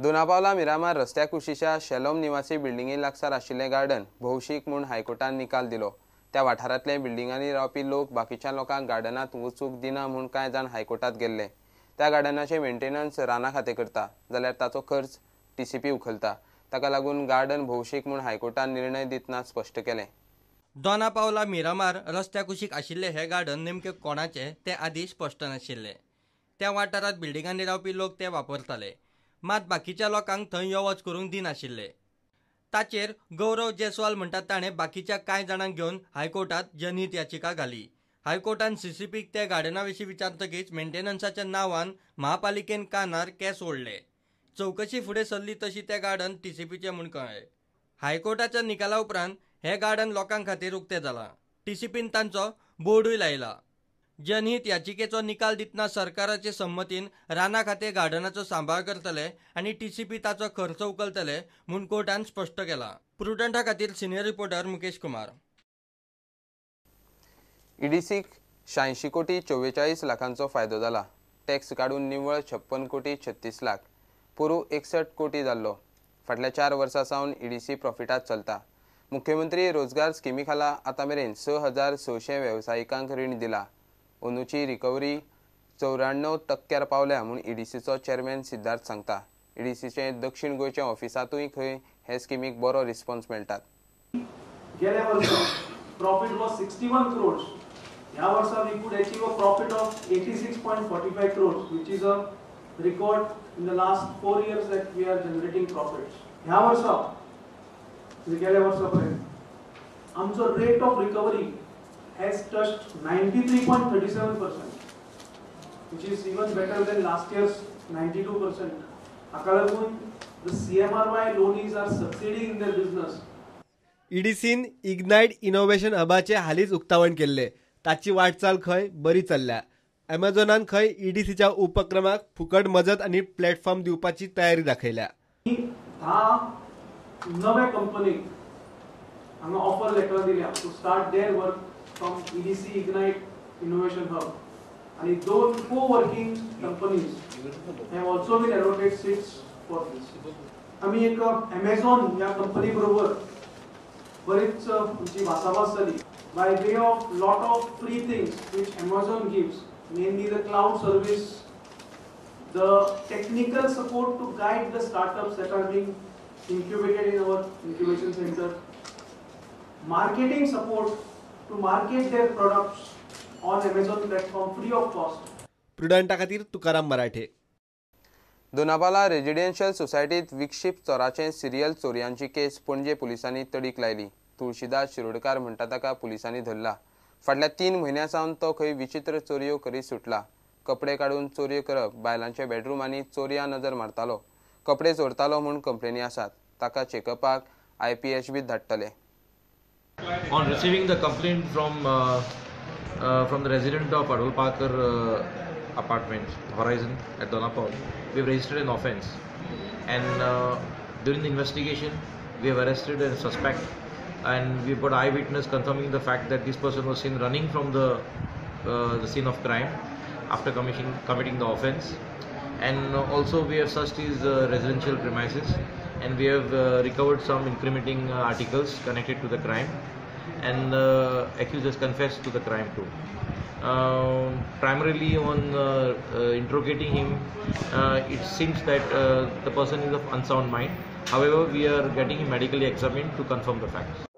दोनापावला मिरामार रस्त्या कुशीच्या शेलोम निवासी बिल्डिंगे लागसार आशिल्लें गार्डन भौशीक म्हूण हायकोर्टान निकाल दिलो. त्या वाठारांतले बिल्डिंगांनी रावपी लोक बाकीच्या लोकांक गार्डनांत वचूंक दिना म्हूण कांय जाण हायकोर्टात गेल्ले. त्या गार्डनाचें मेंटेनन्स राना खातें करता जाल्यार ताचो खर्च टीसीपी उखलता. ताका लागून गार्डन भौशीक म्हूण हायकोर्टान निर्णय दितना स्पश्ट केलें. दोनापावला मिरामार रस्त्या कुशीक आशिल्लें हें गार्डन नेमकें कोणाचें तें आदीं स्पश्ट नाशिल्लें. त्या वाठारांत बिल्डिंगांनी रावपी लोक तें वापरताले, मात बाकीच्या लोकांक थंय यो वच करूंक दिनाशिल्ले. ताचेर गौरव जयस्वाल म्हणटात ताणें बाकीच्या कांय जाणांक घेवन हायकोर्टात जनहीत याचिका घाली. हायकोर्टान सीसीपीक त्या गार्डना विशीं विचारतकीच मेंटेनन्साच्या नांवान महापालिकेन कानार केस ओडले. चवकशी फुडें सरली तशी तें गार्डन टीसीपीचें म्हूण कळ्ळें. हायकोर्टाच्या निकाला उपरांत हें गार्डन लोकां खातीर उक्तें जालां. टीसीपीन तांचो बोर्डूय लायला. जनहीत याचिकेचो निकाल दितना सरकाराचे संमतीन राना खातें गार्डनाचो सांबाळ करतले आनी टीसीपी ताचो खर्च उखलतले म्हूण कोर्टान स्पश्ट केलां. प्रुडंटा खातीर सिनियर रिपोर्टर मुकेश कुमार. ईडीसीक 86 कोटी 44 लाखांचो फायदो जाला. टॅक्स काडून निव्वळ 56 कोटी 36 लाख, पोरू 61 कोटी जाल्लो. फाटल्या 4 वर्सां सावन ईडीसी प्रॉफिटात चलता. मुख्यमंत्री रोजगार स्किमी खाला आतां मेरेन 6600 वेवसायिकांक रीण दिला. अंदूची रिकव्हरी 94% पावल्या म्हूण ईडीसीचो चेअरमॅन सिद्धार्थ सांगता. ईडीसीचे दक्षिण गोंयच्या ऑफिसांतूय खंय हे स्किमीक बरो रिस्पॉन्स मेळटात. गेल्या वर्सा प्रॉफिट वॉज 61 क्रोर्स. ह्या वर्सा we could achieve a profit of 86.45 crores, which is a record in the last 4 years that we are generating profits. ह्या वर्सा गेल्या वर्सा पर्यंत आमचो rate of recovery has touched 93.37%, which is even better than last year's 92%. हाका लागून the CMRY loanees are succeeding in their business. ईडीसीन ignite innovation हबाचे हालींच उक्तावण केल्ले. ताची वाटचाल खंय बरी चल्ल्या. अमेझॉनान खंय ईडीसीच्या उपक्रमाक फुकट मजत आनी प्लॅटफॉर्म दिवपाची तयारी दाखयल्या. 10 नव्या कंपनीक हांगा ऑफर लेटर दिल्या to start their work from EDC Ignite Innovation Hub. आणि 2 co-working companies have also been allotted seats for this. आम्ही एक Amazon या कंपनी बरोबर बरीच आमची वासावास जाली. By way of lot of free things which Amazon gives, mainly the cloud service, the technical support to guide the startups that are being incubated in our incubation center, marketing support to market their products on Amazon platform free of cost. प्रुडंटा खातीर तुकाराम मराठे. Dona Paula residential सोसायटीत विक्षिप्त चोराचे serial चोरयांची केस पणजे पुलिसांनी तडीक लायली. तुळशीदास शिरोडकार म्हणटा ताका पुलिसांनी धरला. फाटल्या 3 म्हयन्यां सावन तो खंय विचित्र चोरयो करीत सुटला. कपडे काडून चोरयो करप, बायलांच्या बेडरूमांनी चोरयां नजर मारतालो, कपडे चोरतालो म्हूण कंप्लेनी आसात. ताका चेकअपाक आयपीएचबीत धाडटले. On receiving the complaint from the resident of Adol Parker apartment Horizon at Dona Paula, we have registered an offence, and during the investigation we have arrested a suspect, and we've got eyewitness confirming the fact that this person was seen running from the scene of crime after committing the offence. And also we have searched his residential premises, and we have recovered some incriminating articles connected to the crime, and accused has confessed to the crime too. Primarily on interrogating him, it seems that the person is of unsound mind. However, we are getting him medically examined to confirm the facts.